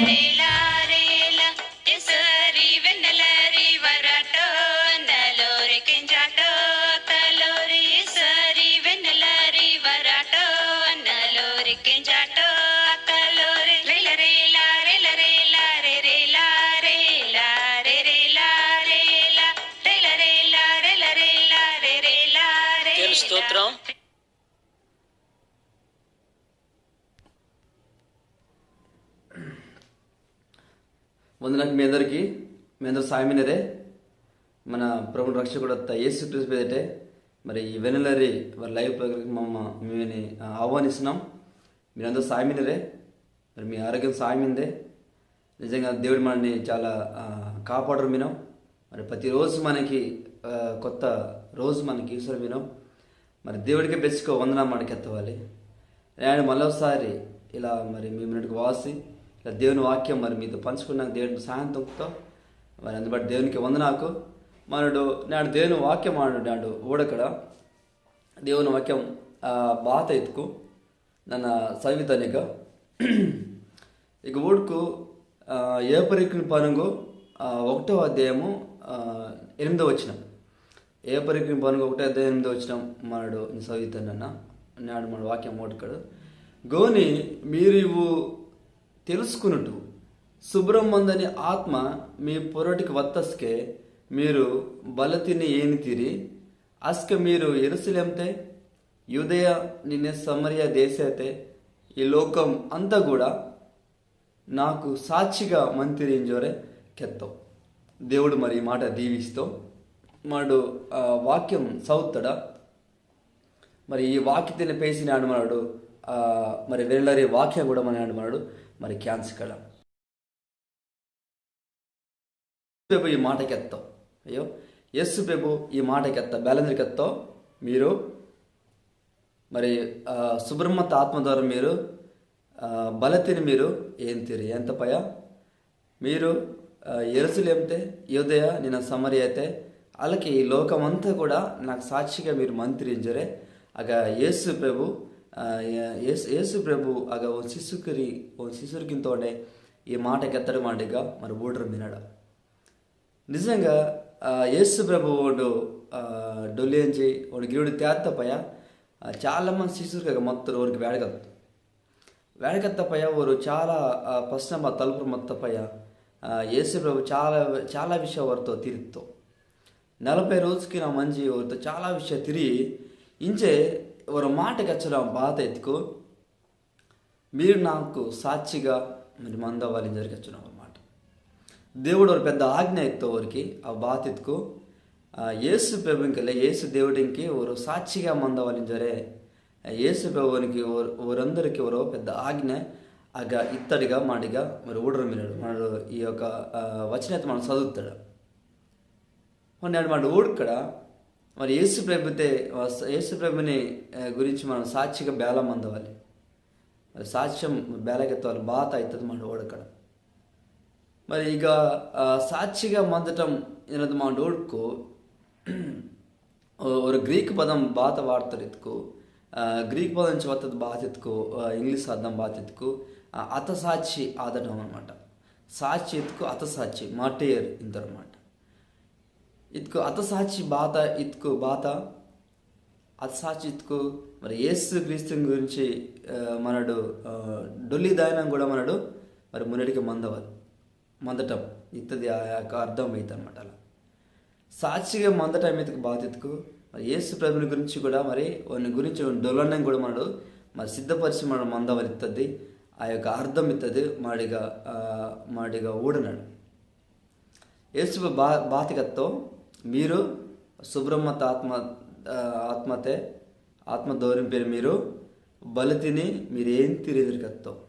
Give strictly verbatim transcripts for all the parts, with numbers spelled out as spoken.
రేలా రేలా ఎసరి వెన్నెలరి వరాటో, నలోరి కెంజాటో, తలోరి ఎసరి వెన్నెలరి వరాటో, నలోరి కెంజాటో, తలోరి రేల రేల రేల రేల రే రేల రేల రే రేల రేల రేల రేల రేల రేల రే రేల రే దేవుని స్తోత్రం. వందనాకు మీ అందరికీ. మీ అందరు సాయమినరే. మన ప్రభుని రక్షకుడు అత్త యేసు క్రీస్తు పేదటే మరి ఈ వెన్నెలరి వారి లైవ్ ప్రోగ్రామ్కి మమ్మ మీని, ఆ, ఆహ్వానిస్తున్నాం. మీరందరూ సాయమినరే. మరి మీ ఆరోగ్యం సాయమిందే. నిజంగా దేవుడు మనని చాలా, ఆ, కాపాడరు మీనం. మరి ప్రతిరోజు మనకి, ఆ, కొత్త రోజు మనకి ఈశ్వర మీనం. మరి దేవుడికి బెచ్చుకో వందనా మాట కెత్తవాలి. నేను మళ్ళొకసారి ఇలా మరి మీ మున్నటికి వాసి ఇలా దేవుని వాక్యం మరి మీతో పంచుకున్నాక దేవుడికి సహాయం తొక్కుతో మరి అందుబట్టి దేవునికి వందనాకు. మనడు నాడు దేవుని వాక్యం ఆడు నాడు ఊడకడ దేవుని వాక్యం, ఆ, బాత ఎత్తుకు నన్న సవితనిక ఇక ఊడుకు, ఆ, ఏపరికిన పనుంగు, ఆ, ఒకటో అధ్యాయము, ఆ, ఎనిమిదో వచనం. ఏపరికిన పనుంగు ఒకటో అధ్యాయం ఎనిమిదో వచనం మనడు సవితనన్న నాడు మన వాక్యం ఓటుకడు. గోని మీరు ఇవు తెలుసుకునుటు సుబ్రహ్మందని ఆత్మ మీ పొరటికి వత్తస్కే మీరు బలతిని ఏనితిరి. అస్క మీరు ఎరుసలేంతే యూదయ నిన్నే సమరయ దేశతే ఈ లోకం అంతా కూడా నాకు సాక్షిగా మంతిరి ఇంజోరే కెత్తో. దేవుడు మరి ఈ మాట దీవిస్తో మాడు, ఆ, వాక్యం సౌత్తడ. మరి ఈ వాక్యతిని పేసి నాడు మనడు, ఆ, మరి వెన్నెలరి వాక్యం కూడా మన నాడు మనడు మరి క్యాన్సకడ. ప్రభు ఈ మాట కెత్తో. అయ్యో, యేసు ప్రభు ఈ మాట కెత్త బేలందరి కెత్తో. మీరు మరి, ఆ, సుబ్రహ్మత ఆత్మ ద్వారా మీరు, ఆ, బలతిని మీరు ఏంతిరి. ఏంత పయ మీరు, ఆ, ఎరుసలేంతే యూదయ నిన్న సమరయ అయితే అలాగే ఈ లోకమంతా కూడా నాకు సాక్షిగా మీరు మంతిరి ఇంజరే. అగ యేసు ప్రభు, ఆ, యే-, యేసు, యేసు ప్రభు అగ ఓ శిశుకురి, ఓ శిశురికింతోనే ఈ మాట కెత్తడం మాడిగా మరి ఊడరు మినడ. నిజంగా, ఆ, యేసు ప్రభు ఓడు, ఆ, డొల్లి అంజి ఓడు గిరుడు తేత్త పయ, ఆ, చాలా మంది శిశుర్కి అగ మత్తరు ఓరికి వేడగత్త. వేడగత్త పయ ఓరు చాలా, ఆ, ప్రశ్న మా తలుపురు మత్త పయ, ఆ, యేసు ప్రభు చాలా, చాలా విషయ ఓరితో తిరిత్తో. నలభై రోజుకి నా మంజి ఓరితో చాలా విషయ తిరి ఇంజే ఓరు మాట కెచ్చడం బాత ఎత్తుకు మీరు నాకు సాక్షిగా మీరు మందవాలి ఇంజరి కెచ్చున్నాం అనమాట. దేవుడు ఓరు పెద్ద ఆజ్ఞ ఎత్తో ఓరికి ఆ బాత ఎత్తుకు, ఆ, యేసు ప్రభుంకిలే యేసు దేవుడింకి ఓరు సాక్షిగా మందవాలి ఇంజరే. ఆ, యేసు ప్రభునికి ఓరు-, ఓరందరికీ ఓరు పెద్ద ఆజ్ఞ అగ ఇత్తడిగా మాడిగా మరి ఊడరు మినడు. మనడు ఈ యొక్క, ఆ, వచనత మనం చదువుతాడు. నేడు మనడు ఊడక్కడ మరి యేసు ప్రభుతే, యేసు ప్రభుని, ఆ, గురించి మనం సాక్షిగా బేల మందవాలి. మరి సాక్ష్యం బేలకెత్తవాలి బాత అవుతుంది మనడు ఊడక్కడ. మరి ఇక, ఆ, సాక్షిగా మందటం ఏనది మనడు ఊడుకో, ఓ-, ఒక గ్రీక్ పదం బాత వాడతారు ఎత్తుకు, ఆ, గ్రీక్ పదం నుంచి వస్తుంది బాత ఎత్తుకు, ఆ, ఇంగ్లీష్ అర్థం బాత ఎత్తుకు, ఆ, అతసాక్షి ఆదటం అనమాట. సాక్షి ఎత్తుకు అతసాక్షి, మార్టైర్ ఇంతనమాట. ఇత్కు అతసాక్షి బాత, ఇత్కు బాత, అతసాక్షి ఇత్కు మరి యేసు క్రీస్తుని గురించి, ఆ, మనడు, ఆ, డొల్లి దాయనం కూడా మనడు మరి మున్నటికి మందవాలి, మందటం ఇత్తది ఆ యొక్క అర్థం అయితే అనమాట. అలా సాక్షిగా మందటం ఇత్కు బాత ఇత్కు మరి యేసు ప్రభుని గురించి కూడా మరి వాని గురించి డొల్లనం కూడా మనడు మరి సిద్ధపరిచి మనడు మందవాలి ఇత్తది ఆ యొక్క అర్థం ఇత్తది మాడిగా, ఆ, మాడిగా ఊడనాడు. యేసు బా-, బాత కెత్తో, మీరు సుబ్రహ్మత ఆత్మ, ఆ, ఆత్మతే, ఆత్మ దౌర్యం పేరు మీరు బలతిని మీరు ఏం తిరిగి కెత్తో.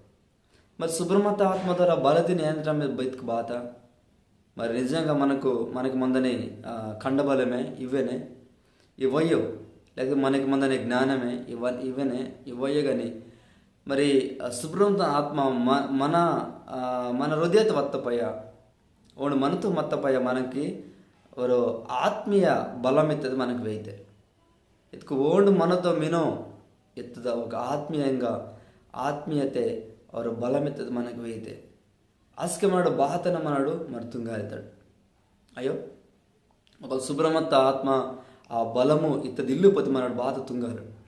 మరి సుబ్రహ్మత ఆత్మ ద్వారా బలతిని ఏంటం మీద బయటకు బాత. మరి నిజంగా మనకు, మనకు మందని, ఆ, కండబలమే ఇవ్వనే, ఇవ్వయ్యో, లేకపోతే మనకు మందని జ్ఞానమే ఇవ్వ-, ఇవ్వనే, ఇవ్వయ్యో కానీ మరి, ఆ, సుబ్రహ్మత ఆత్మ మ-, మన, ఆ, మన హృదయత వత్తపయ్య ఓండు మనతో మత్తపయ్య మనకి ఒరో ఆత్మీయ బలమిత్తది మనకి వెయితే. ఇత్కు ఓండు మనతో మినో ఇత్తద ఒక ఆత్మీయంగా ఆత్మీయతే ఒరో బలమిత్తది మనకి వెయితే. అస్కె మనడు బాతన మనడు మరి తుంగాలితాడు. అయ్యో, ఒక శుభ్రమత్త ఆత్మ, ఆ బలము ఇత్తది ఇల్లు పతి మనడు బాత తుంగారు.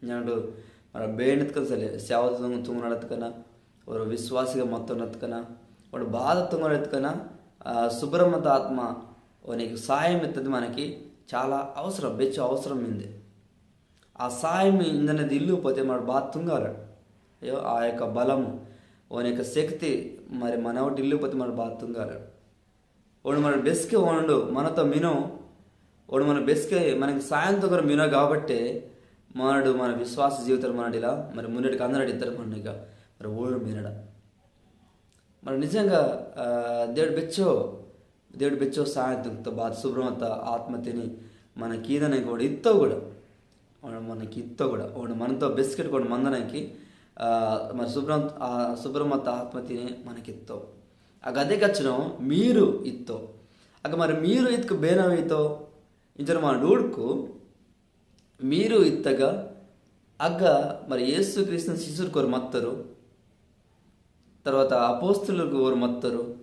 నేడు మన బేణిత్కన సలే సేవ తుంగ-, తుంగనడత్కన, ఒక విశ్వాసిగా మొత్తం నత్కన, వాడు బాధ తుంగనడత్కన, ఆ శుభ్రమత్త ఆత్మ ఓనికి సాయం ఇత్తది మనకి చాలా అవసరం, బెచ్చు అవసరం మింది. ఆ సాయం ఇందనది ఇల్లు పోతే మనడు బాత తుంగాలడు. అయ్యో, ఆ యొక్క బలము, ఓని యొక్క శక్తి మరి మనవటి ఇల్లు పోతే మనడు బాత తుంగాలడు. ఓడు మన బెస్కె ఓండు మనతో మినో, ఓడు మన బెస్కె మనకి సాయం తుంగర మినో కాబట్టే మనడు మన విశ్వాస జీవితాలు మనడిలా మరి మున్నటికి అందరూ ఇద్దరు మనగా మరి ఓడు మినడ. మరి నిజంగా, ఆ, దేవుడు బెచ్చో, దేవుడు బెచ్చో సాయం తుంగ్తో బాత శుభ్రమత్త ఆత్మ తిని మన కీదనకి ఓడు ఇత్తో కూడా. ఓడు మనకి ఇత్తో కూడా. ఓడు మనతో బెస్కెట్ కూడా మందనకి, ఆ, మరి శుభ్రం, ఆ, శుభ్రమత్త ఆత్మ తిని మనకి ఇత్తో. అగ అదే కచ్చను మీరు ఇత్తో. అగ మరి మీరు ఇత్కు బేనవ ఇత్తో. ఇంజరు మన డూడ్కు మీరు ఇత్తగా అగ్గ మరి యేసుక్రీస్తుని శిష్యుర్కు ఓరు మత్తరు, తర్వాత అపోస్తులకు ఓరు మత్తరు,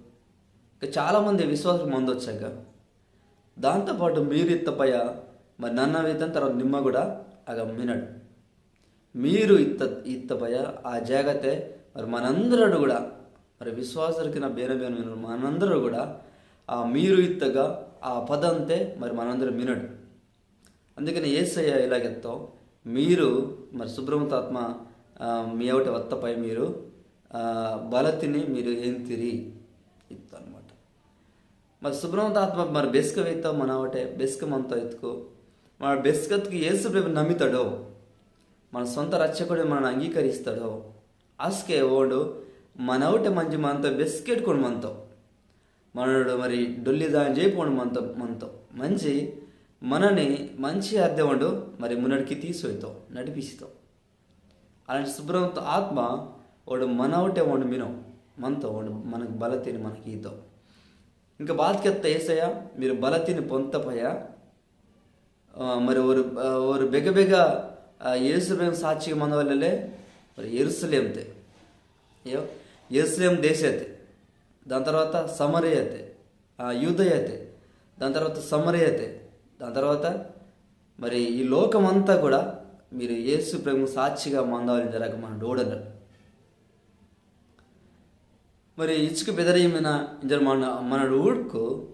ఇంకా చాలామంది విశ్వాసులు మందొచ్చాక, దాంతోపాటు మీరు ఇత్తపయ మరి నన్న వేతన్ తర్వాత నిమ్మ కూడా అగ మినడు. మీరు ఇత్త ఇత్తపయ ఆ జాగతే మరి మనందరడు కూడా, మరి విశ్వాసులకి నా బేన బేన మినడు మనందరూ కూడా ఆ మీరు ఇత్తగా ఆ పదంతే మరి మనందరూ మినడు. అందుకని యేసయ్య ఇలాగెత్తో, మీరు మరి శుభ్రమతాత్మ, ఆ, మీ అవుట వత్తపై మీరు, ఆ, బలతిని మీరు ఏంతిరి ఇత్తో అనమాట. మరి శుభ్రమతాత్మ మరి బెస్క వేత్తో మనవటే బెస్క మంతో ఇత్తుకు, మన బెస్కత్కు యేసు ప్రభు నమ్మితాడో, మన సొంత రక్షకుడు మనను అంగీకరిస్తాడో, అస్కే ఓండు మనవటే మంచి మనతో బెస్కెట్టుకుని మనతో మనడు మరి డొల్లిదాని చేయి పోండు మనతో మనతో మంచి మనని మంచి అద్దె ఓండు మరి మున్నడికి తీసొయితో నడిపిసితో. అలాంటి శుభ్రమత ఆత్మ ఓడు మనవటే ఓండు మినో మనతో ఓండు మనకు బలతిని మనకి ఈతో. ఇంకా బాతకెత్త ఏసయ్య మీరు బలతిని పొంతపయ, ఆ, మరి ఓరు, ఆ, ఓరు బెగ బెగ, ఆ, యేసు బెగ సాక్షిగా మందవల్లే మరి యెరూషలేంతే. అయ్యో, యెరూషలేం దేశతే, దాని తర్వాత సమరయతే, ఆ, యూదయతే, దాని తర్వాత సమరయతే, దాని తర్వాత మరి ఈ లోకమంతా కూడా మీరు యేసు ప్రభు సాక్షిగా మందవాలి జరగ మన డోడన్నారు. మరి ఇచ్చుకు బెదరీమిన ఇంజర్ మన మనడు ఊడ్కు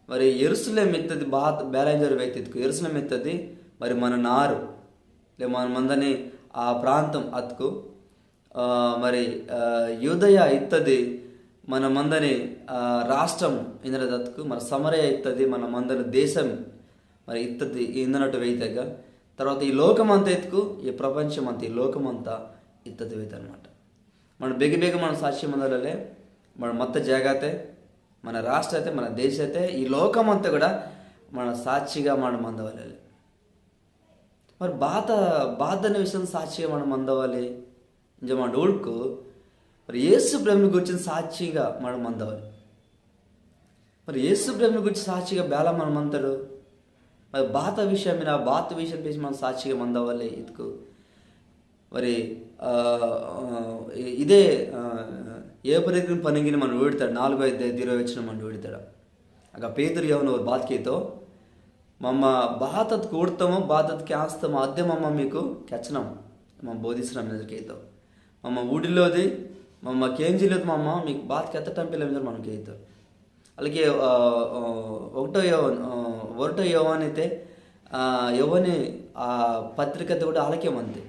మరి యెరూషలేం ఇత్తది బాత్ బేల ఇంజర్ వ్యక్తిత్కు యెరూషలేం ఇత్తది మరి మన నారు లే మన మందని ఆ ప్రాంతం అత్కు, ఆ, మరి, ఆ, యూదయ ఇత్తది మన మందని, ఆ, రాష్ట్రం ఇందనది అత్కు మన సమరయ ఇత్తది మన మందని దేశం మరి ఇత్తది ఇందనట్టు వెయితేగా. తర్వాత ఈ లోకమంతా ఎత్తుకు ఈ ప్రపంచం అంతా ఈ లోకమంతా ఇత్తది వెయిత అనమాట. మన బెగ బెగ మన సాక్ష్యం మందలే మన మత్త జాగాతే మన రాష్ట్ర అయితే మన దేశ అయితే ఈ లోకమంతా కూడా మన సాక్షిగా మన మందవలే. మరి బాత బాధ అనే విషయం సాక్షిగా మన మందవాలి. ఇంజ మన ఊడుకు మరి యేసు ప్రభుని గురించి సాక్షిగా మన మందవాలి. మరి యేసు ప్రభుని గురించి సాక్షిగా బేల మన మంతాడు. మరి బాత విషయం మీద బాత విషయం పేసి మన సాక్షిగా మందవాలి ఇతుకు. మరి, ఆ, ఆ, ఇదే, ఆ, ఏ పరిధిని పనిగిన మనం ఊడతాడు నాలుగో అధ్యాయ ఇరవై వచ్చిన మనం ఊడతాడు. అగ పేతురు యోహాను ఓరు బాత్ కేతో, మమ్మ బాతత్ కూడతామో, బాతత్ కేంస్తామో, అద్దె మమ్మ మీకు కెచ్చనం, మమ్మ బోధిస్తున్నాం ఇంజర్ కేతో. మమ్మ ఊడిలోది, మమ్మ కేంజిలోది, మమ్మ మీకు బాత్ కెత్తటం పిల్ల ఇంజర్ మనం కేతో. అలాగే, ఆ, ఆ, ఒకటో యోహాను, ఆ, ఒకటో యోహాను అయితే, ఆ, యోహాను ఆ పత్రికత కూడా అలాగే మంది.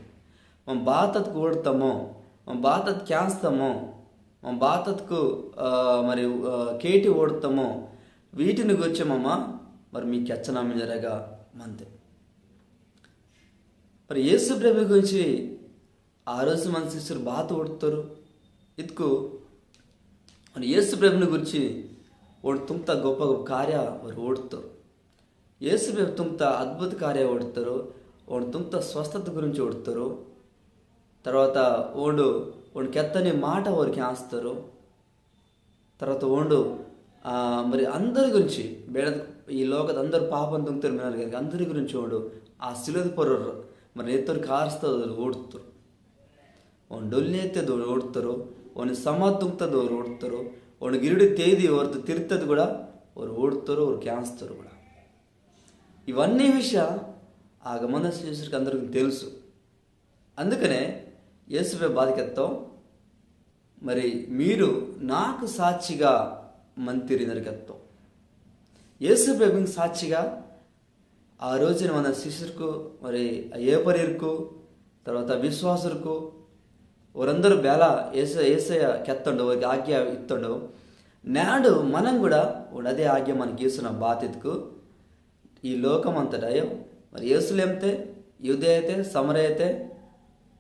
మమ్మ బాతత్ కూడతామో, మమ్మ బాతత్ కేంస్తామో, మమ్మ బాతత్కు, ఆ, మరి, ఆ, కేటి ఓడతామో, వీటిని గురించి మమ్మ మరి మీకు కెచ్చనం ఇంజరగా మంతే. మరి యేసు ప్రభు గురించి ఆ రోజు మన శిష్యులు బాత ఓడుతారు. ఇతుకు మరి యేసు ప్రభుని గురించి ఓడు తుంగ్త గొప్ప గొప్ప కార్య వారు ఓడుతారు. యేసు ప్రభు తుంగ్త అద్భుత కార్య ఓడుతారు. ఓడు తుంగ్త స్వస్థత గురించి ఓడుతారు. తర్వాత ఓడు, ఓడు కెత్తని మాట వారికి ఆస్తారు. తర్వాత ఓండు, ఆ, మరి అందరి గురించి బేడ ఈ లోకత అందరు పాపం తుంగ్తారు మినారు కనుక అందరి గురించి ఓండు ఆ సిలువది పొర్రొరు మరి నెత్తరు కారుస్తారు ఓడుతారు. ఓన్ డొల్లి ఎత్తేది ఓడుతారు, ఓని సమాధి తుంగ్తది ఓడుతారు, ఓండు గిరుడి తేది ఓర్తో తిరుత్తది కూడా, ఓరు ఊడుతారు, ఓరు కేంస్తారు కూడా. ఇవన్నీ విషయ ఆగ మంద శిష్యుర్కి అందరికి తెలుసు. అందుకనే యేసు ప్రభు బాత కెత్తో, మరి మీరు నాకు సాక్షిగా మంతిరి ఇందరి కెత్తో. యేసు ప్రభుకి సాక్షిగా ఆ రోజున మన శిష్యుర్కు, మరి ఆ ఏపరీర్కు, తర్వాత విశ్వాసుర్కు, ఓరందరూ బేల యేసు, యేసయ్య కెత్తండు, ఓరికి ఆజ్ఞ ఇత్తండు. నేడు మనం కూడా ఓండు అదే ఆజ్ఞ మనకి ఇస్తున్న బాతిత్కు ఈ లోకమంతటా, అయ్యో, మరి యెరూషలేంతే, యూదయతే, సమరయతే,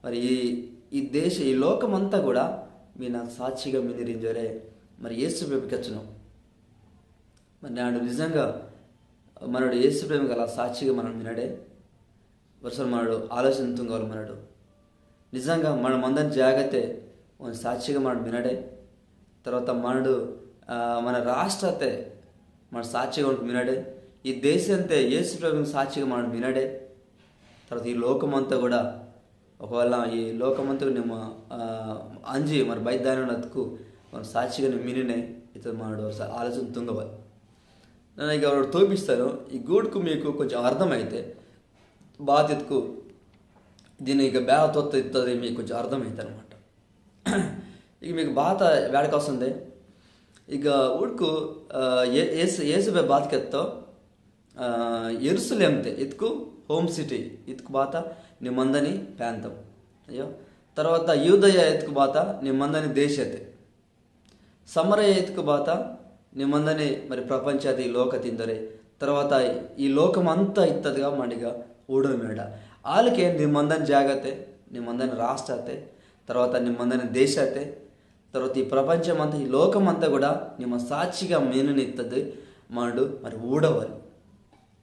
మరి ఈ, ఈ దేశ, ఈ లోకమంతా కూడా మీ నాకు సాక్షిగా మినిరింజోరే. మరి యేసు ప్రభు కెచ్చును. మరి నాడు నిజంగా మనడు యేసు ప్రభుకి అలా సాక్షిగా మనం మినడే. ఒకసారి మనడు ఆలోచన తుంగవాలి మనడు. నిజంగా మన మందని జాగతే ఓని సాక్షిగా మనడు మినడే. తర్వాత మనడు, ఆ, మన రాష్ట్రతే మన సాక్షిగా ఓనికి మినడే. ఈ దేశంతే యేసు ప్రభుకి సాక్షిగా మనడు మినడే. తర్వాత ఈ లోకమంతా కూడా, ఒకవేళ ఈ లోకమంతా నిమ్మ, ఆ, అంజి మరి బయట దాని అతుకు మన సాక్షిగా నిమ్మ మినినే, ఇతను మనడు ఒకసారి ఆలోచన తుంగవాలి. నన్న ఇక ఓండు తోపిస్తాను. ఈ గూడుకు మీకు కొంచెం అర్థమైతే, బాతిత్కు దీని ఇక బేల తొత్త ఇత్తది మీకు కొంచెం అర్థమైతే అనమాట. ఇక మీకు బాత వేడకొస్తుంది. ఇక ఊడుకు, ఆ, ఏ-, యేసు, యేసు ప్రభు బాత కెత్తో, ఆ, యెరూషలేంతే ఇత్కు home city, ఇత్కు బాత నిమ్మ మందని ప్రాంతం. అయ్యో, తర్వాత యూదయ ఇత్కు బాత నిమ్మ మందని దేశతే. సమరయ ఇత్కు బాత నిమ్మ మందని మరి ప్రపంచతే ఈ లోకతిందరే. తర్వాత ఈ లోకమంతా ఇత్తదిగా మండిగా ఊడరు మేడ. ఆలకే నిమ్మ మందని జాగతే, నిమ్మ మందని రాష్ట్రతే, తర్వాత నిమ్మ మందని దేశతే, తర్వాత ఈ ప్రపంచమంతా, ఈ లోకమంతా కూడా నిమ్మ సాక్షిగా మినిని ఇత్తది మనడు మరి ఊడవాలి.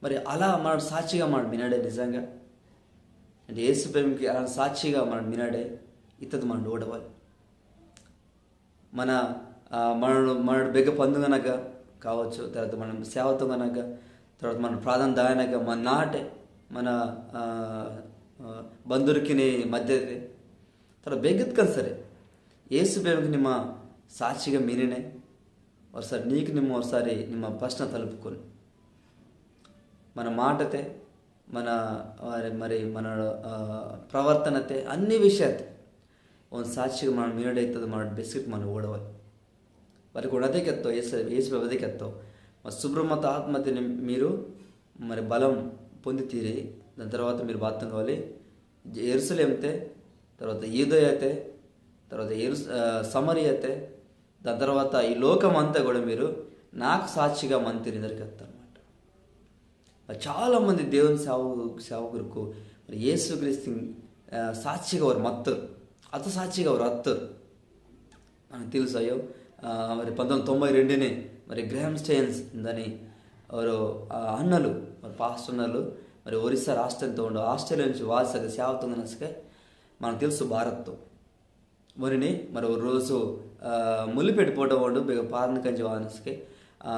మరి అలా మనడు సాక్షిగా మనడు మినడే నిజంగా. అంటే యేసు ప్రభుకి అలా సాక్షిగా మనడు మినడే ఇత్తది మనడు ఊడవాలి. మన, ఆ, మనడు, మనడు బెగ్గ పందుగనగా కావచ్చు, తర్వాత మనం సేవ తుంగనగా, తర్వాత మన ప్రార్థన దాయనగా, మన నాటే, మన, ఆ, ఆ, బంధుర్కిని మధ్యతే, తర్వాత బెగ్గత్కన్ సరే, యేసు ప్రభుకి నిమ్మ సాక్షిగా మినినే. ఒకసారి నీకు నిమ్మ ఒకసారి నిమ్మ ప్రశ్న తలుపుకొని, మన మాటతే, మన, మరి, మరి మన, ఆ, ప్రవర్తనతే, అన్ని విషయాతే ఓని సాక్షిగా మనడు మినడే ఇత్తది మనడు బెస్కెట్ మనడు ఊడవాలి. వారికి కూడా అదే కెత్తో, యేసు, యేసు ప్రభు అదే కెత్తో. మరి శుభ్రమత ఆత్మతిని మీరు మరి బలం పొందితీరి. దాని తర్వాత మీరు బాత్తం కావాలి, యెరూషలేంతే, తర్వాత యూదయతే, తర్వాత యెరూష-, ఆ, సమరియతే, దాని తర్వాత ఈ లోకమంతా కూడా మీరు నాకు సాక్షిగా మంతిరి ఇందరి కెత్తో అనమాట. మరి చాలా మంది దేవుని సేవ-, సేవకుర్కు మరి యేసుక్రీస్తు, ఆ, సాక్షిగా వారు మత్తోరు, అత్త సాక్షిగా వారు అత్తోరు. మనకు తెలుసు అయ్యో, ఆ, మరి పంతొమ్మిది వందల తొంభై రెండునే మరి గ్రహామ్ స్టెయిన్స్ ఇందని వారు, ఆ, అన్నలు, మరి పాస్టర్ అన్నలు, మరి ఒరిస్సా రాష్ట్రంతో ఉండు ఆస్ట్రేలియా నుంచి వాసి సేవ తుంగనస్కే మనకు తెలుసు భారత్తో. ఓనిని మరి ఓ రోజు, ఆ, ములిపెట్టి పోటో ఓండు బెగ పారన్ కంజి వానస్కే, ఆ,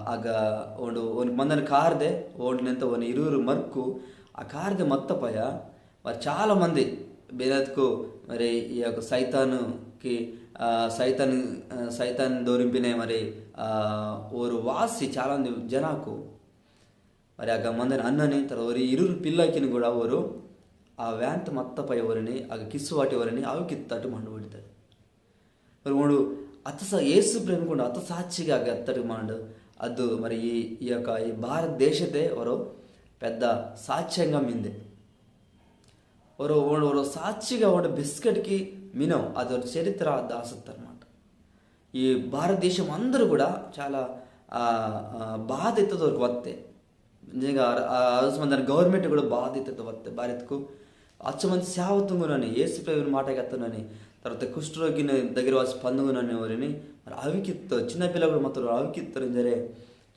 అగ ఓండు ఓని మందని కార్దే, ఓండు నెంత ఓని ఇరువురు మర్కు, ఆ కార్దే మత్తపయ, మరి చాలా మంది బేనత్కు మరి ఈ యొక్క సైతానుకి, ఆ, సైతాన్, ఆ, సైతాన్ దోరింపినే మరి, ఆ, ఓరు వాసి చాలా మంది జనాకు మరి అగ మందని అన్నని తర్వాత ఓరి ఇరువురు పిల్లకిని కూడా ఓరు ఆ వ్యాంత మత్తపయ ఓరిని, అగ కిస్సు వాటి ఓరిని అవి కిత్తట్టు మండు ఊడితాడు. మరి ఓండు అత్త సా-, యేసు ప్రేమకుండా అత్త సాక్షిగా అగ ఎత్తట్టు మండు. అదు మరి ఈ, ఈ యొక్క ఈ భారతదేశతే ఒరో పెద్ద సాక్ష్యంగా మిందే. ఒరో, ఒరో, ఒరో సాక్షిగా ఓండు బెస్కెట్కి మినో, అదొరో చరిత్ర దాసత్తనమాట. ఈ భారతదేశం అందరూ కూడా చాలా, ఆ, ఆ, బాధ ఎత్తదొరకు వత్తే. నిజంగా ఆ, ఆ, ఆ రోజు మందని గవర్నమెంట్ కూడా బాధ ఎత్తది వత్తే. భారత్కు అచ్చమంది సేవ తుంగునని, యేసు ప్రభుని మాట కెత్తనని, తర్వాత కుష్ఠరోగిని దగ్గర వాసి పందుగునని ఓరిని, మరి అవికిత్తో, చిన్నపిల్ల కూడా మొత్తం అవికిత్తారు ఇంజరే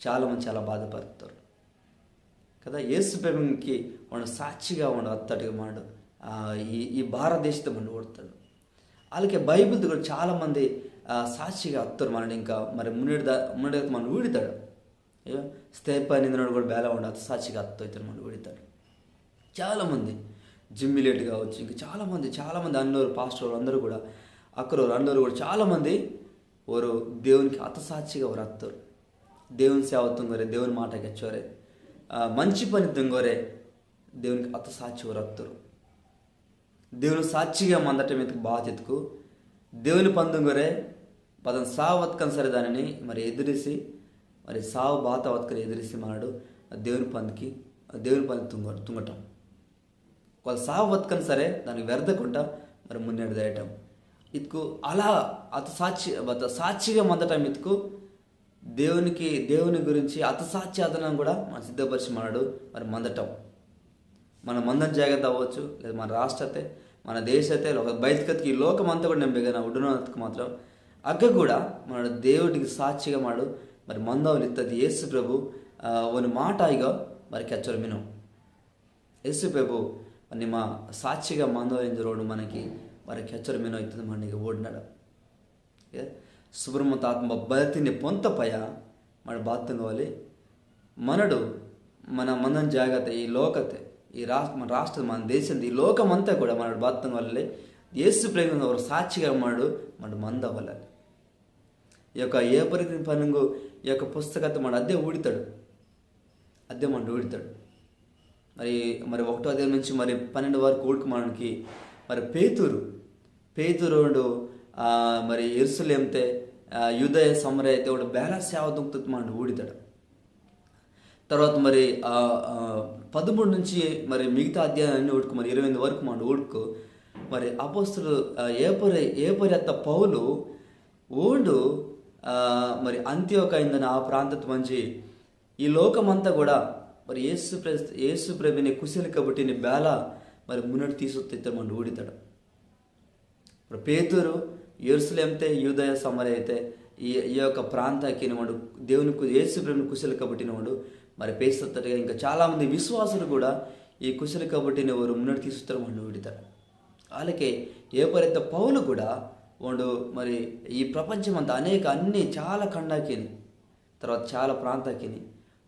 చాలా మంది చాలా బాధపడతారు కదా. యేసు ప్రభుకి ఓండు సాక్షిగా ఓండు అత్తట్టుగా మాడు, ఆ, ఈ, ఈ భారతదేశంతో మండు ఓడతాడు. అలాగే బైబిల్తో కూడా చాలా మంది, ఆ, సాక్షిగా అత్తారు మనడు. ఇంకా మరి మున్నెడు దా-, మున్నెడు మనం ఊడితాడు. అయ్యో, స్తేపాన్ ఇందనోడు కూడా బేల ఓండు అత్త సాక్షిగా అత్తో ఇతను మనడు ఊడితాడు. చాలా మంది జిమ్మిలేట్ కావచ్చు, ఇంకా చాలా మంది, చాలా మంది అన్నోరు, పాస్టర్ అందరూ కూడా, అక్కరోరు అన్నోరు కూడా చాలా మంది ఓరు దేవునికి అత్తసాక్షిగా ఓరు అత్తోరు. దేవుని సేవ తుంగోరే, దేవుని మాట కెచ్చోరే, ఆ, మంచి పని తుంగోరే దేవునికి అత్తసాక్షి ఓరు అత్తోరు. దేవుని సాక్షిగా మందటం ఇత్కు బాత ఇత్కు, దేవుని పని తుంగోరే, బదన్ సావు వత్కన్ సరే దానిని మరి ఎదిరిసి, మరి సావు బాత వత్కన్ ఎదిరిసి మనడు ఆ దేవుని పనికి, ఆ దేవుని పని తుంగ తుంగటం. ఒకవేళ సావు వత్కన్ సరే దానికి వెర్దకుంట మరి మున్నెడు దాయటం. ఇత్కు అలా అత్తసాక్షి, బత సాక్షిగా మందటం ఇత్కు దేవునికి, దేవుని గురించి అత్తసాక్షి అదనం కూడా మన సిద్ధపరిచి మనడు మరి మందటం. మన మందన జాగ్రత్త అవ్వచ్చు, లేదా మన రాష్ట్రతే, మన దేశతే, లోక బయటకత్కి ఈ లోకమంతా కూడా నేను బెగన ఉడునకు మాత్రం అగ్గ కూడా మనడు దేవుడికి సాక్షిగా మనడు మరి మందవలు ఇత్తది యేసు ప్రభు, ఆ, ఓని మాట ఇగో మరి కెచ్చోరు మినో. యేసు ప్రభు నిమ్మ సాక్షిగా మందవలు ఇంజోరోడు మనకి మరి కెచ్చోరు మినో ఇత్తది మనకి ఓడినాడు. ఏ? సుబ్రహ్మత ఆత్మ బతిని పొంత పయ మన బాత్తంగవాలి. మనడు మన మందన జాగ్రత్త ఈ లోకతే, ఈ రాష్ట్ర, మన రాష్ట్ర, మన దేశం, ఈ లోకమంతా కూడా మనడు బాత్తంగవాలి. యేసు ప్రేమ ఒక సాక్షిగా మనడు, మనడు మందవలాలి. ఈ యొక్క ఏ పరిధిని పనుంగు ఈ యొక్క పుస్తకతే మనడు అదే ఊడితాడు, అదే మనడు ఊడితాడు. మరి, మరి ఒకటో అధ్యాయం నుంచి మరి పన్నెండు వరకు ఊడుకు మనకి మరి పేతురు, పేతురు ఓండు, ఆ, మరి ఎరుసలేంతే, ఆ, యూదయ సమరయతే ఓండు బేల సేవ తుంగ్తత్ మనడు ఊడితాడు. తర్వాత మరి, ఆ, ఆ, పదమూడు నుంచి మరి మిగతా అధ్యాయాన్ని ఊడుకు మరి ఇరవై ఎనిమిది వరకు మనడు ఊడుకు మరి అపోస్తులు, ఆ, ఏపరి, ఏపరి అత్త పౌలు ఓండు, ఆ, మరి అంత్యోక ఇందన ఆ ప్రాంతత మంచి ఈ లోకమంతా కూడా మరి యేసు ప్ర-, యేసు ప్రభుని కుశలి కబుటిని బేల మరి మున్నటి తీసుకొత్తే మనడు ఊడితాడు. మరి పేతురు ఎరుసలేంతే, యూదయ సమరయతే ఈ, ఈ యొక్క ప్రాంతాకిని ఓండు దేవుని కు-, యేసు ప్రభుని కుశలి కబుటిని ఓండు మరి పేసత్తట్టుగా ఇంకా చాలా మంది విశ్వాసులు కూడా ఈ కుశలి కబుటిని ఓరు మున్నటి తీసుకొత్తారు మనడు ఊడితాడు. అలాగే ఏ పరిత పౌలు కూడా ఓండు మరి ఈ ప్రపంచమంతా అనేక అన్ని చాలా ఖండాకిని తర్వాత చాలా ప్రాంతాకిని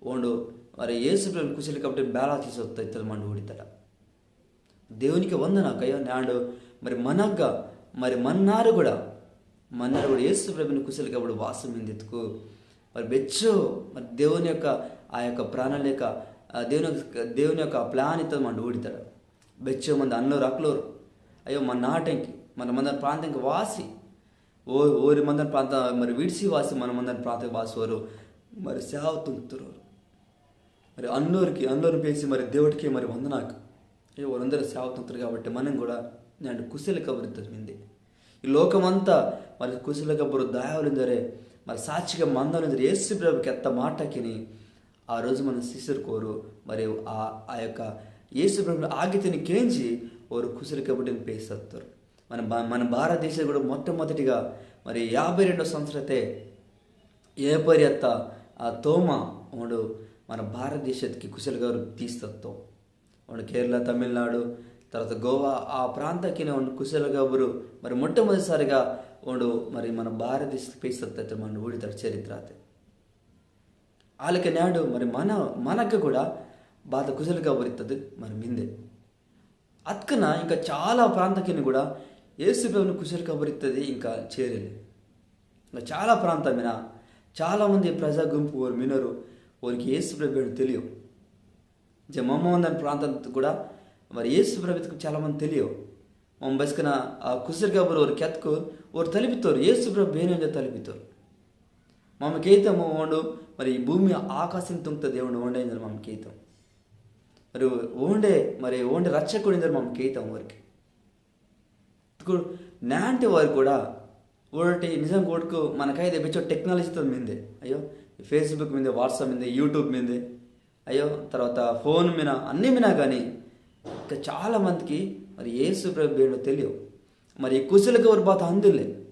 ఓండు మరి యేసు ప్రభుని కుశలి కబుటిని బేల తీసుకొత్తా ఇత్తది మనడు ఊడితాడు. దేవునికి వందనాకు అయ్యో నాడు మరి మనగ్గా మరి మన్నాడు కూడా, మన్నాడు కూడా యేసు ప్రభుని కుశలి కబుడు వాసం మిందెత్తుకు మరి బెచ్చో మరి దేవుని యొక్క ఆ యొక్క ప్రణాళిక, ఆ దేవుని యొక్క, దేవుని యొక్క ప్లాన్ ఇత్తది మనడు ఊడితాడు. బెచ్చో మంది అన్నోరు అక్లోరు అయ్యో మన నాటంకి మన మందన ప్రాంతంకి వాసి ఓ ఓరి మందన ప్రాంత మరి విడిసి వాసి మన మందన ప్రాంత వాసి ఓరు మరి సేవ తుంగ్తోరు. మరి అన్నోరికి, అన్నోరిని పేసి మరి దేవుడికి మరి వందనాకు. అయ్యో, ఓరందరూ సేవ తుంగ్తోరు కాబట్టి మనం కూడా నేడు కుశల కబురు ఇత్తది మిందే. ఈ లోకమంతా మరి కుశల కబురు దాయవలిందరే, మరి సాక్షిగా మందవలిందరే యేసు ప్రభు కెత్త మాటకిని ఆ రోజు మన శిష్యుర్కోరు మరి ఆ, ఆ యొక్క యేసు ప్రభు ఆజ్ఞతిని కేంజి ఓరు కుశల కబుటిని పేసత్తోరు. మన భా-, మన భారతదేశం కూడా మొట్టమొదటిగా మరి యాభై రెండో సంవత్సరతే ఏపరి అత్త ఆ తోమా ఓండు మన భారతదేశత్కి కుశల కబురు తీస్తత్తో. ఓండు కేరళ, తమిళనాడు, తర్వాత గోవా ఆ ప్రాంతకినే ఓండు కుశల కబురు మరి మొట్టమొదటిసారిగా ఓండు మరి మన భారతదేశత్కి పేసత్తత్తే మనడు ఊడితాడు చరిత్రతే. ఆలకే నాడు మరి మన, మనకు కూడా బాత కుశల కబురు ఇత్తది మరి మిందే. అత్కన ఇంకా చాలా ప్రాంతకిని కూడా యేసు ప్రభుని కుశల కబురు ఇత్తది ఇంకా చేరలే. ఇంకా చాలా ప్రాంతమైన చాలా మంది ప్రజా గుంపు ఓరు మినరు, ఓరికి యేసు ప్రభు ఏండు తెలియో. జే మమ్మ మందని ప్రాంతం కూడా మరి యేసు ప్రభుత్కు చాలా మంది తెలియో. మమ్మ బస్కన ఆ కుశల కబురు ఓరు కెత్కు ఓరు తలిపితోరు, యేసు ప్రభు బేనో ఇంజో తలిపితోరు. మమ్మ కేతము ఓండు మరి ఈ భూమి ఆకాశం తుంగ్త దేవుండు ఓండే ఇంజో మమ్మ కేతం. మరి ఓండే, మరి ఓండే రక్షకుడు ఇంజో మమ్మ కేతం ఓరికి. ఇత్కు నాంటి వారు కూడా ఓడటి నిజం కొడుకు మనకైతే బెచ్చో టెక్నాలజీతో మిందే. అయ్యో, Facebook మిందే, WhatsApp మిందే, YouTube మిందే. అయ్యో, తర్వాత ఫోన్ మిన, అన్ని మిన కానీ ఇంకా చాలా మందికి మరి యేసు ప్రభు బేనో తెలియో. మరి ఈ కుశల కబురు బాత అందిల్లే.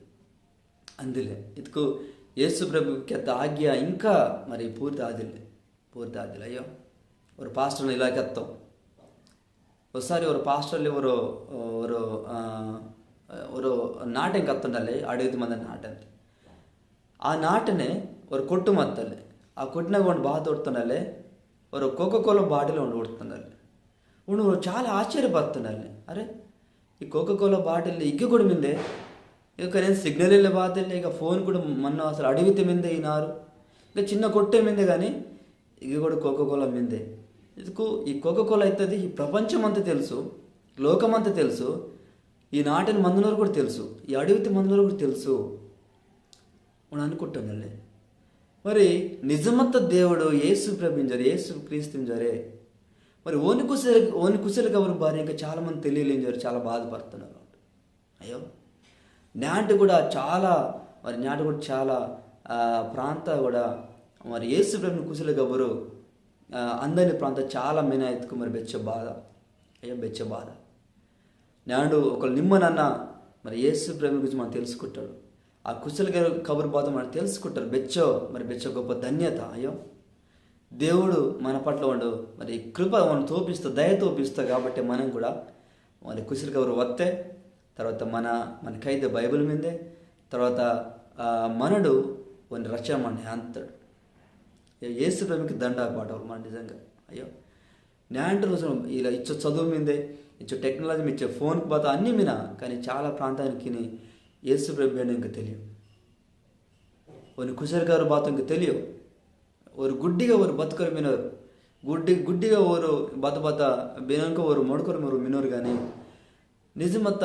అందిల్లే. ఇత్కు యేసు ప్రభు కెత్త ఆజ్ఞ ఇంకా మరి పూర్తి ఆదిల్లే. పూర్తి ఆదిల్లే. అయ్యో, ఓరు పాస్టర్ని ఇలా కెత్తో. ఒకసారి ఓరు పాస్టర్లు ఓరు, ఓరు, ఆ, ఓరు నాటెంకి అత్తుండాలి, అడవితి మందని నాటెంకి. ఆ నాటనే ఓరు కొట్టు మత్తలే. ఆ కొట్టినాగ ఓండు బాత ఊడ్తుండాలి, ఓరు Coca-Cola బాటిల్ ఓండు ఊడ్తుండాలి. ఓండు చాలా ఆశ్చర్యపడుతుండాలి. అరే, ఈ Coca-Cola బాటిల్ ఇగ్గ కూడా మిందే, ఇక నేను సిగ్నల్ ఇల్లే బాత ఇల్లే, ఇక ఫోన్ కూడా మన్న అసలు అడవితే మిందే ఈనారు, ఇక చిన్న కొట్టే మిందే కానీ ఇక కూడా కోకో కోలా మిందే. ఇందుకు ఈ కోకో కోలా అవుతుంది, ఈ ప్రపంచం అంతా తెలుసు, లోకమంతా తెలుసు, ఈ నాటిని మందునోరు కూడా తెలుసు, ఈ అడవితే మందునోరు కూడా తెలుసు. మనం అనుకుంటాం మళ్ళీ. మరి నిజమత్త దేవుడు యేసు ప్రభుంజరే, యేసు క్రీస్తుంజరే. మరి ఓని కుశల ఓని కుశల కబురు బారి ఇంకా చాలా మంది తెలియలేంజారు, చాలా బాధపడుతున్నారు. అయ్యో, నేంటి కూడా చాలా, మరి నేంటి కూడా చాలా ఆ, ప్రాంత కూడా మరి యేసు ప్రభుని కుశల కబురు ఆ, అందని ప్రాంత చాలా మిన ఎత్తుకు మరి బెచ్చ బాధ. అయ్యో, బెచ్చ బాధ. నేండు ఒకరు నిమ్మనన్న మరి యేసు ప్రభు గురించి మనం తెలుసుకుంటాడు. ఆ కుశల కబురు బాధ మనం తెలుసుకుంటాడు. బెచ్చో మరి బెచ్చో గొప్ప ధన్యత. అయ్యో, దేవుడు మన పట్ల ఉండు మరి కృప మనం తోపిస్తా, దయ తోపిస్తా కాబట్టి మనం కూడా మరి కుశల కబురు వస్తే తర్వాత మన మన కైద బైబిల్ మిందే తర్వాత ఆ, మనడు ఓని రక్షణ మన అంతాడు. యేసు ప్రభుకి దండ పాట మన నిజంగా. అయ్యో, నేంటి రోజు ఇలా ఇచ్చో చదువు మిందే, ఇచ్చో టెక్నాలజీ, ఇచ్చో ఫోన్ బాత అన్ని మిన, కానీ చాలా ప్రాంతానికి యేసు ప్రభు బేనో ఇంకా తెలియో. ఓని కుశల కబురు బాత ఇంకా తెలియో. ఓరు గుడ్డిగా ఓరు బతుకోరు మినోరు, గుడ్డి గుడ్డిగా ఓరు బత బత బేనోంక ఓరు మొడుకోరు మీరు మినోరు కానీ నిజమత్త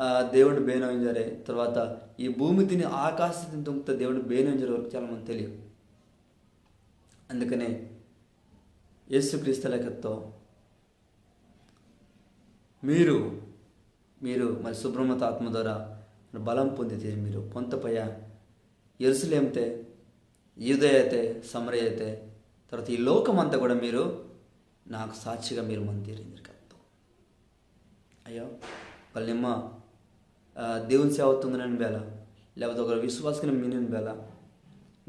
ఆ, దేవుడు బేనో ఇంజరే, తర్వాత ఈ భూమి తిని ఆకాశ తిని తుంగుతా దేవుడు బేనో ఇంజరే ఓరికి చాలా మంది తెలియో. అందుకనే యేసుక్రీస్తు లెక్కతో మీరు మీరు మరి శుభ్రమత ఆత్మ ద్వారా మరి బలం పొందితే మీరు పొంతపయ యెరూషలేంతే, యూదయతే, సమరయతే, తర్వాత ఈ లోకమంతా కూడా మీరు నాకు సాక్షిగా మీరు మందిరి మీరు కత్తో. అయ్యో, ఒకవేళ నిమ్మ ఆ, దేవుని సేవ తుంగనని బేల, లేకపోతే ఒక విశ్వాసకుని మీనని బేల,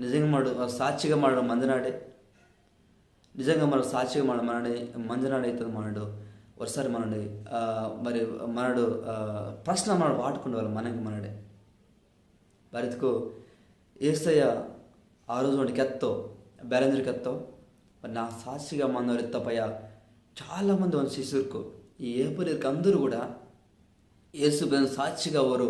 నిజంగా మాడు ఆ, సాక్షిగా మాడు మందనాడే, నిజంగా మన సాక్షిగా మాడు మనడే మందనాడే ఇత్తది మాడు. ఒకసారి మనడే ఆ, మరి మనడు ఆ, ప్రశ్న మనడు వాటుకుండవాలి మనకి మనడే. బారిత్కు ఏసయ్య ఆ రోజు వాడికి కెత్తో, బేలందరికి కెత్తో, మరి నా సాక్షిగా మందోరు ఎత్తపయ్య. చాలామంది వాని శిష్యుర్కు, ఈ ఏపరీర్కు అందరూ కూడా యేసు బేన సాక్షిగా ఓరు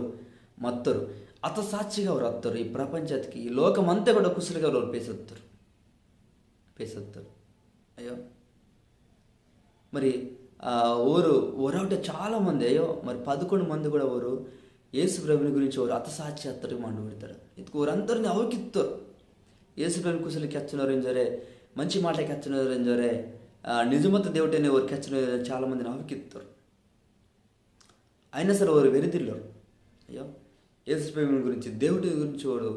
మత్తోరు, అత సాక్షిగా ఓరు అత్తోరు. ఈ ప్రపంచత్కి, ఈ లోకమంతా కూడా కుశలగా ఓరు పేసొత్తోరు, పేసొత్తోరు. అయ్యో, మరి ఆ, ఓరు ఓరవటే చాలా మంది, అయ్యో, మరి పదకొండు మంది కూడా ఓరు యేసు ప్రభుని గురించి ఓరు అత సాక్షి అత్తటికి మండు పెడతారు. ఇందుకు ఓరందరిని అవకిత్తోరు. యేసు ప్రభుని కుశలి కెచ్చినోరు ఇంజరే, మంచి మాట కెచ్చినోరు ఇంజరే, ఆ, నిజమత్త దేవుటేనే ఓరు కెచ్చినోరు చాలా మందిని అవకిత్తోరు. అయినా సరే ఓరు వెరిదిల్లోరు. అయ్యో, యేసు ప్రభుని గురించి, దేవుటి గురించి ఓరు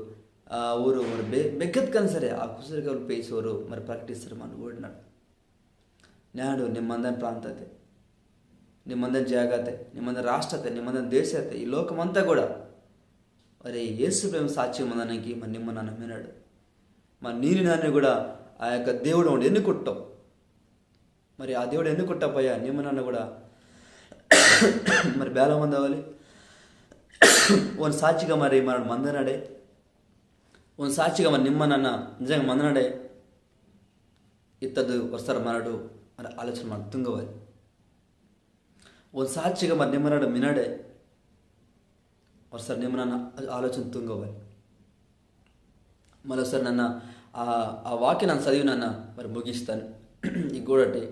ఆ, ఓరు ఓరు బె బెగ్గత్కని సరే ఆ కుశలి కబురు పేసి ఓరు మరి ప్రకటిస్తారు మన ఓడినాడు. నేండు నిమ్మందని ప్రాంతతే, నిమ్మందని జాగాతే, నిమ్మందని రాష్ట్రతే, నిమ్మందని దేశతే, ఈ లోకమంతా కూడా మరి యేసు ప్రేమ సాక్ష్యం మందనానికి మరి నిమ్మ నన్న మినడు. మరి నీని నన్న కూడా ఆ యొక్క దేవుడు ఉండి ఎన్నుకుంటాం. మరి ఆ దేవుడు ఎన్నుకుంటా పయ్యా నిమ్మ నన్న కూడా మరి బేల మందవాలి. ఓని సాక్షిగా మరి మనడు మందనాడే, ఓని సాక్షిగా మరి నిమ్మ నన్న నిజంగా మందనాడే ఇత్తదు వస్తారు మనడు మరి ఆలోచన మన తుంగవాలి. ఓని సాక్షిగా మరి నిమ్మనాడు మినాడే వస్తారు నిమ్మనన్న ఆలోచన తుంగవాలి. మరోసారి నన్న ఆ ఆ వాక్యం నన్న చదివి నన్న మరి ముగిస్తాను. ఈ గోడటి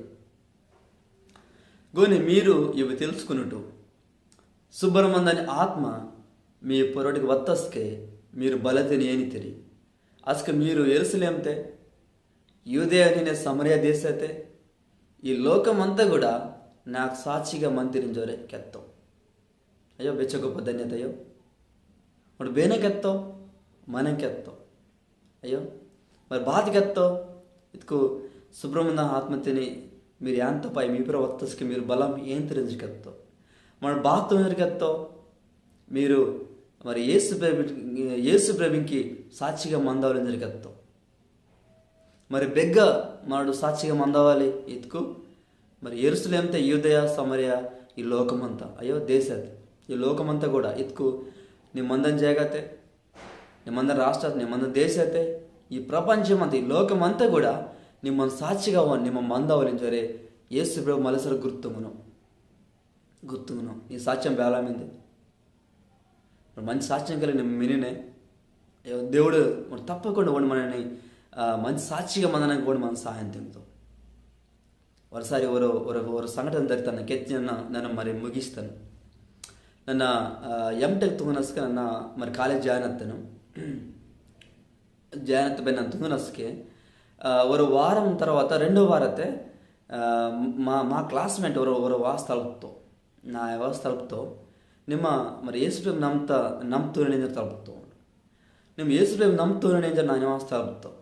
గోని మీరు ఇవి తెలుసుకున్నట్టు సుబ్బరమందని ఆత్మ మీ పొరటికి వత్తస్కే మీరు బలతిని ఏనితిరి. అస్కే మీరు ఎరుసలేంతే, యూదయనినే సమరయ దేశతే, ఈ లోకమంతా కూడా నాకు సాక్షిగా మంతిరించోరే కెత్తో. అయ్యో, బెచ్చ గొప్ప ధన్యత అయ్యో. ఇప్పుడు బేనే కెత్తో, మనం కెత్తో. అయ్యో, మరి బాధ కెత్తో, ఇదికు సుబ్రహ్మణ్య ఆత్మతిని మీరు యాంతపై మీ ప్రవక్తస్కి మీరు బలం ఏంతరించి కెత్తో. మన బాధ కెత్తో, మీరు మరి యేసు ప్రభు, యేసు ప్రభుకి సాక్షిగా మందవాలని కెత్తో. మరి బెగ్గ మనడు సాక్షిగా మందవాలి ఇతుకు. మరి ఎరుసలేంతే యూదయ సమరయ ఈ లోకమంతా, అయ్యో దేశతే, ఈ లోకమంతా కూడా ఇతుకు నీ మందని జాగాతే, నీ మందని రాష్ట్రతే, నీ మందని దేశతే, ఈ ప్రపంచమంతా, ఈ లోకమంతా కూడా నిమ్మ సాక్షిగా నిమ్మ మందవాలి ఇంజోరే యేసు ప్రభు మలసర గుర్తుంగును. గుర్తుంగును నీ సాక్ష్యం బేలామింది. మరి మంచి సాక్ష్యం కలిగిన మినినే. అయ్యో, దేవుడు మరి తప్పకుండా ఓండు మనని, ఆ, మంచి సాక్షిగా మందనాకి ఓండు మన సహాయం తుంగితో. ఒకసారి ఒరో, ఒరో, ఒరో సంఘటన జరిగితాను, కెత్తి నన్న, నన్న మరి ముగిస్తాను. నన్న, ఆ, M.Tech తుంగనస్క నన్న మరి college join అత్తాను. Join అత్త పైన తుంగనస్కే, ఆ, ఒరో వారం తర్వాత రెండో వారతే, ఆ, మా, మా classmate ఒరో, ఒరో వాస్ తలుపుతో. నా వాస్ తలుపుతో. నిమ్మ మరి యేసు ప్రభు నమ్త, నమ్తోని ఇంజోరె తలుపుతో. నిమ్మ యేసు ప్రభు నమ్తోని ఇంజోరె నా వాస్ తలుపుతో.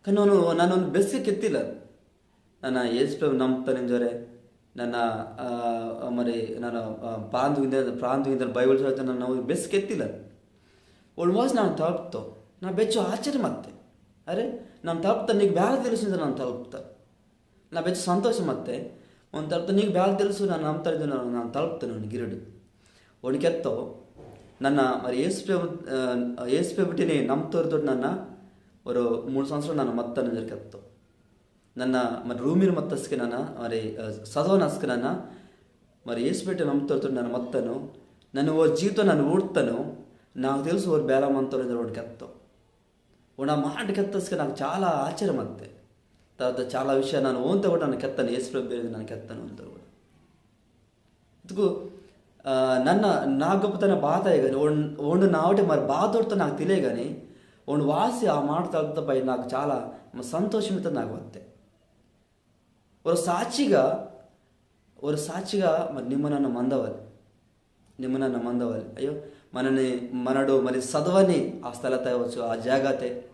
కానీ నన్న, నన్న బెస్కె కెత్తిల. నన్న యేసు ప్రభు నమ్తాను ఇంజోరె. నన్న, ఆ, మరి నన్న, ఆ, ప్రార్థన తుంగితే, ప్రార్థన తుంగితే Bible చదువుతాను నన్న బెస్కె కెత్తిల. ఓని వాసి నన్న తలుపుతో. నా బెచ్చో ఆశ్చర్యం అత్తే. అరే, నన్న తలుపుతా, నీకు బేల తెలుసు ఇంజోరె నన్న తలుపుతా. నా బెచ్చో సంతోషం అత్తే. ఓని తలుపుతా, నీకు బేల తెలుసు, నన్న నమ్తాను ఇంజోరె నన్న, నన్న తలుపుతాను ఓని గిరుడు. ఓండు కెత్తో, నన్న మరి యేసు ప్రభు, ఆ, యేసు ప్రభుటిని నమ్తోరితోటి నన్న ఒరో మూడు సంవత్సరాలు నన్న మత్తాను ఇంజోరె కెత్తో. నన్న మరి రూమిని మత్తస్కే నన్న, మరి, ఆ, సదవనస్కే నన్న, మరి యేసు పెట్టి నమ్తోరితోటి నన్న మత్తాను, నన్న ఓరి జీవితం నన్న ఊడ్తాను, నాకు తెలుసు ఓరు బేల మంతోరు ఇంజోరె ఓండు కెత్తో. ఓండు ఆ మాట కెత్తస్కే నాకు చాలా ఆశ్చర్యం అత్తే. తర్వాత చాలా విషయాలు నన్న ఓంతో కూడా నన్న కెత్తాను, యేసు ప్రభు పేరు నన్న కెత్తాను ఓంతో కూడా. ఇత్కు, ఆ, నన్న నా గొప్పతనం బాతాయి కానీ, ఓండు, ఓండు నా ఒకటి మరి బాతోడితో నాకు తెలియ కానీ, ఓని వాసి ఆ మాట తలుపుతా పై నాకు చాలా మ-, సంతోషం ఇత్తే నాకు వత్తే. ఒరో సాక్షిగా, ఒరో సాక్షిగా మరి నిమ్మ నన్న మందవాలి. నిమ్మ నన్న మందవాలి. అయ్యో, మనని, మనడు మరి సదవని ఆ స్థలతే అవచ్చు, ఆ జాగాతే.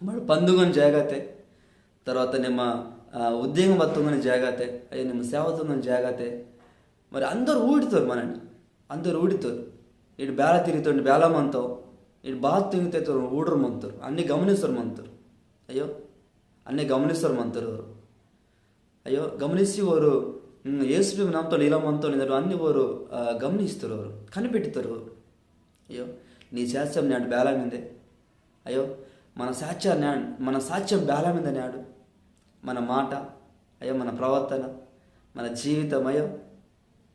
మనడు పందుంగని జాగాతే, తర్వాత నిమ్మ, ఆ, ఉద్యోగం వత్తుంగని జాగాతే, అయ్యో నిమ్మ సేవ తుంగని జాగాతే. మరి అందోరు ఊడితోరు మనని, అందోరు ఊడితోరు. ఈడు బేల తిరిగితోండు, బేల మంతో, ఈడు బాత తుంగితే ఊడరు మంతోరు, అన్ని గమనిస్తారు మంతోరు. అయ్యో, అన్ని గమనిస్తారు మంతోరు ఓరు. అయ్యో, గమనిసి ఓరు, ఉమ్, యేసు ప్రభు నమ్తోండు, ఇలా మంతోండు ఇంజోరె అన్ని ఓరు, ఆ, గమనిస్తారు ఓరు, కనిపెట్టితారు ఓరు. అయ్యో, నీ సాక్ష్యం నాడు బేల మిందే. అయ్యో, మన సాక్ష్యం నాడు, మన సాక్ష్యం బేల మిందే నాడు. మన మాట, అయ్యో, మన ప్రవర్తన, మన జీవితం, అయ్యో,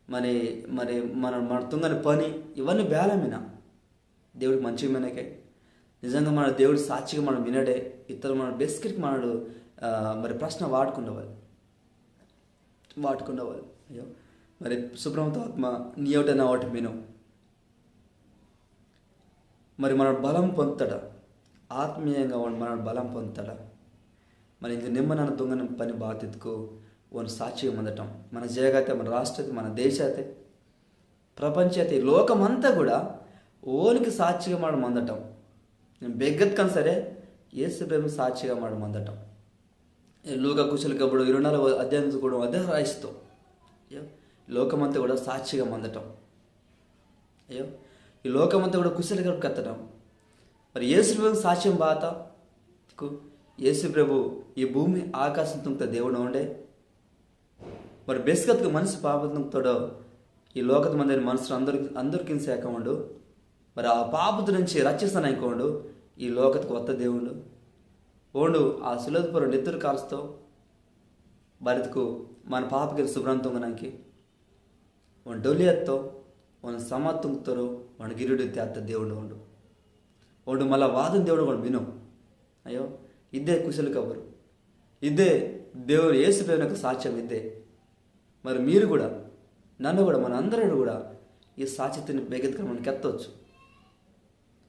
మరి, మరి మన, మన తుంగని పని, ఇవన్నీ బేల మిన. దేవుడికి మంచిగా మినకే. నిజంగా మన దేవుడు సాక్షిగా మన మినడే, ఇతరులు మన బెస్కెట్కి మనడు, ఆ, మరి ప్రశ్న వాడుకుండవాలి. వాడుకుండవాలి. అయ్యో, మరి సుబ్రహ్మతో ఆత్మ నీ ఒకటి నా ఒకటి మిను. మరి మన బలం పొందుతాడా? ఆత్మీయంగా మన, మన బలం పొందుతాడా? మరి ఇంక నిమ్మ నన్న తుంగని పని బాతిత్కు ఓని సాక్షిగా మందటం. మన జేగాతే, మన రాష్ట్రతే, మన దేశాతే, ప్రపంచతే, ఈ లోకమంతా కూడా ఓనికి సాక్షిగా మనడు మందటం. నేను బెగ్గత్కని సరే, యేసు ప్రభు సాక్షిగా మనడు మందటం. ఈ లూకా కుశల కబురు ఇరవై నాలుగు అధ్యాయం కూడా అదే రాయిస్తో. అయ్యో, లోకమంతా కూడా సాక్షిగా మందటం. అయ్యో, ఈ లోకమంతా కూడా కుశల కబురు కత్తటం. మరి యేసు ప్రభు సాక్ష్యం బాత, కు-, యేసు ప్రభు ఈ భూమి ఆకాశం తుంగ్త దేవుడు ఓండే. మరి బెస్కత్కు మనిషి పాపం తుంగ్తోడో, ఈ లోకత మందని మనుషులు అందరికి, అందరికీ సేక ఉండు. మరి ఆ పాపత నుంచి రక్షిస్తాను ఇంకోండు, ఈ లోకత్కు వత్త దేవుడు. ఓండు ఆ సిలువత పొర్రో నెత్తురు కారుస్తో, బరిత్కు మన పాపకి శుభ్రం తుంగనాకి. ఓండు డొల్లి అత్తో, ఓండు సమాధి తుంగ్తోరో, ఓండు గిరుడు తేత్త దేవుడు ఓండు. ఓండు మళ్ళా వాదన దేవుడు కూడా మినో. అయ్యో, ఇదే కుశల కబురు. ఇదే దేవుడు యేసు ప్రభునకు సాక్ష్యం ఇదే. మరి మీరు కూడా, నన్ను కూడా, మన అందరూ కూడా ఈ సాక్ష్యతని బెగ్గత్కు మనం కెత్తవచ్చు.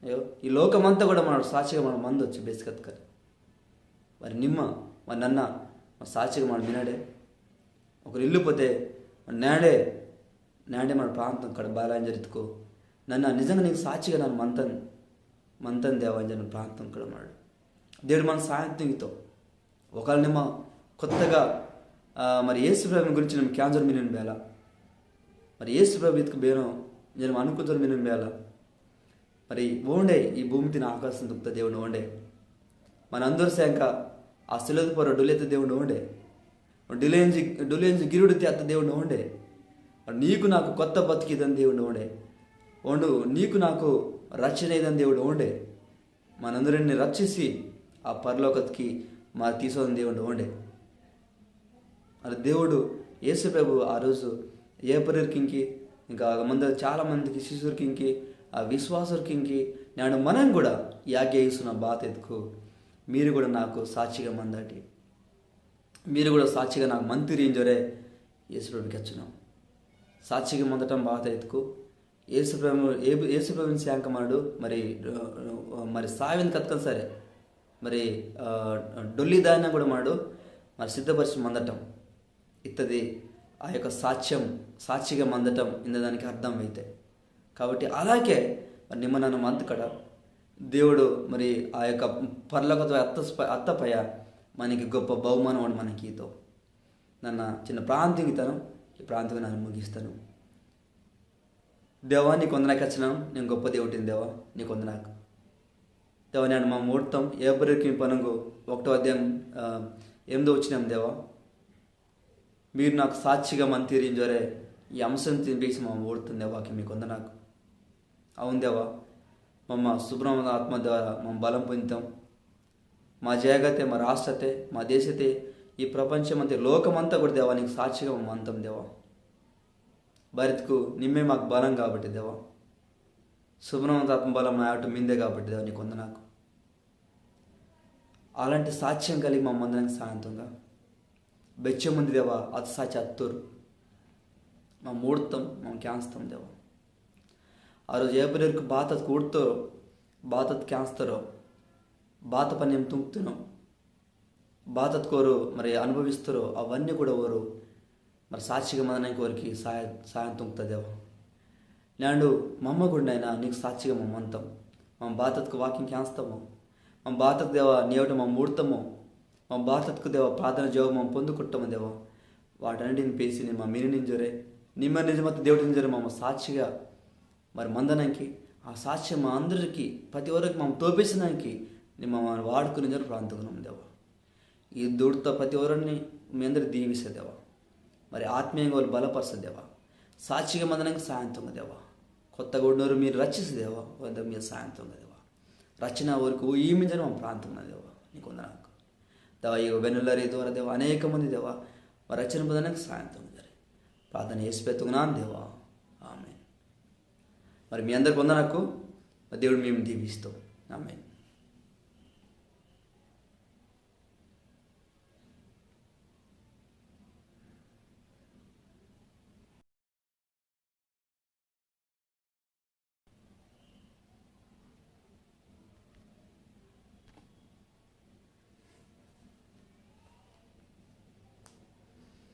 అయ్యో, ఈ లోకమంతా కూడా మనడు సాక్షిగా మనం మందొచ్చు బెస్కత్కని. మరి నిమ్మ, మరి నన్న, మరి సాక్షిగా మనడు మినడే. ఒకరు ఇల్లు పోతే, మరి నేడే, నేడే మన ప్రార్థన కడ బాల ఇంజోరె ఇత్కు. నన్న నిజంగా నీకు సాక్షిగా నన్న మంతన్, మంతన్ దేవా ఇంజోరె ప్రార్థన కడ మనడు. దేవుడు మన సాయం తుంగితో. ఒకవేళ నిమ్మ కొత్తగా, ఆ, మరి యేసు ప్రభుని గురించి నిమ్మ కేంజోరె మినిన్ బేల. మరి యేసు ప్రభు ఇత్కు బేనో ఇంజోరె అనుకుంజోరె మినిన్ బేల. మరి ఓండే ఈ భూమితిని ఆకాశం తుంగ్త దేవుడు ఓండే. మన అందరి సేంక ఆ సిలువత పొర్రో డొల్లి అత్త దేవుడు ఓండే. డొల్లి అంజి, డొల్లి అంజి గిరుడు తేత్త దేవుడు ఓండే. మరి నీకు నాకు కొత్త బతుకు ఈదని దేవుడు ఓండే. ఓండు నీకు నాకు రక్షణ ఈదని దేవుడు ఓండే. మనందరిని రక్షిసి ఆ పరలోకత్కి మరి తీసోని దేవుడు ఓండే. మరి దేవుడు యేసు ప్రభు ఆ రోజు ఏపరిర్కింకి, ఇంకా మంది చాలా మందికి శిష్యుర్కింకి, ఆ విశ్వాసుర్కింకి నన్న మనం కూడా యాగేసిన బాత ఎత్తుకు మీరు కూడా నాకు సాక్షిగా మందటి, మీరు కూడా సాక్షిగా నాకు మంతిరి ఇంజోరే యేసు ప్రభు కెచ్చినాం. సాక్షిగా మందటం బాత ఎత్తుకు యేసు ప్రభు, యేసు ప్రభుని శాంక మాడు మరి, మరి సావిని కత్కని సరే, మరి, ఆ, డొల్లి దాయన కూడా మాడు మరి సిద్ధపరిచి మందటం ఇత్తది. ఆ యొక్క సాక్ష్యం, సాక్షిగా మందటం ఇందదానికి అర్థం అయితే. కాబట్టి అలాగే మరి నిమ్మ నన్న మంతకడ దేవుడు మరి ఆ యొక్క పరలోకత అత్త అత్తపయ మనకి గొప్ప బహుమానం మనకి ఈతో. నన్న చిన్న ప్రార్థన ఇంగితాను, ఈ ప్రార్థన నన్న ముగిస్తాను. దేవా, నీకు వందనాకు కెచ్చినాం, నేను గొప్ప దేవుడిని దేవా, నీకు వందనాకు. దేవా, నన్న మా ముడతాం, ఏబ్రియుర్కి పనుంగు ఒకటో అధ్యాయం, ఆ, ఎనిమిదో వచనం దేవా, మీరు నాకు సాక్షిగా మంతిరి ఇంజోరే ఈ అంశం తినిపేసి మా ముడతాం దేవాకి మీకు వందనాకు. అవును దేవా, మమ్మ శుభ్రమైన ఆత్మ ద్వారా మమ్మ బలం పొందుతాం. మా జాగతే, మా రాష్ట్రతే, మా దేశతే, ఈ ప్రపంచమంతే, లోకమంతా కూడా దేవా నీకు సాక్షిగా మమ్మ మంతం దేవా. బరిత్కు నిమ్మే మాకు బలం కాబట్టి దేవా, శుభ్రమైన ఆత్మ బలం నా ఆట మిందే కాబట్టి దేవా నీకు వందనాకు. అలాంటి సాక్ష్యం కలిగి మా మందనానికి సాయంత్రంగా బెచ్చే మంది దేవా, అది సాక్షి అత్తూరు మా ముడతాం, మా క్యాన్స్తాం దేవా. ఆ రోజు ఏబ్రియుర్కు బాతత్ కూడతారో, బాతత్ క్యాన్స్తారో, బాత పని ఏం తుంగుతున్నాం, బాతత్ కోరు మరి అనుభవిస్తారో, అవన్నీ కూడా ఓరు మరి సాక్షిగా మందనానికి ఓరికి సాయ సాయం తుంగుతా దేవా. నేండు మమ్మ కూడా నైనా నీకు సాక్షిగా మమ్మ మంతం. మా బాతత్కు వాక్యం క్యాన్స్తాము. మా బాతత్ దేవా నీవట మా ముడతాము. మా బాతత్కు దేవా ప్రార్థన జవాబు మమ్మ పొందుకుంటాము దేవా. వాటన్నిటిని పేసి నిమ్మ మీరు నింజరే, నిమ్మ నిజమత్త దేవుడు నింజరే మమ్మ సాక్షిగా మరి మందనానికి, ఆ సాక్ష్యం మా అందరికీ ప్రతి ఒక్కరికి మమ్మ తోపేసనానికి నిమ్మ మమ్మ వాడుకుని ఇంజరే ప్రార్థన దేవా. ఈ దూడత ప్రతి ఒక్కరిని మీ అందరు దీవిస్తా దేవా. మరి ఆత్మీయంగా వాళ్ళు బలపరచ దేవా. సాక్షిగా మందనానికి సాయంత్రం దేవా. కొత్తగూడనూరు మీరు రక్షిస్తా దేవా, వద్ద మీరు సాయంత్రం దేవా. రచన వరకు ఈ మింజన మా ప్రాంతం దేవా, నీకు వందనాకు. దేవా, ఈ వెన్నులరి ద్వారా దేవా, అనేక మంది దేవా మరి రచన పొందడానికి సాయంత్రం జరి. ప్రార్థన చేసి పెట్టుకున్నాను దేవా. ఆమె మరి మీ అందరికి వందనాకు. దేవుడు మేము దీవిస్తాం. ఆమె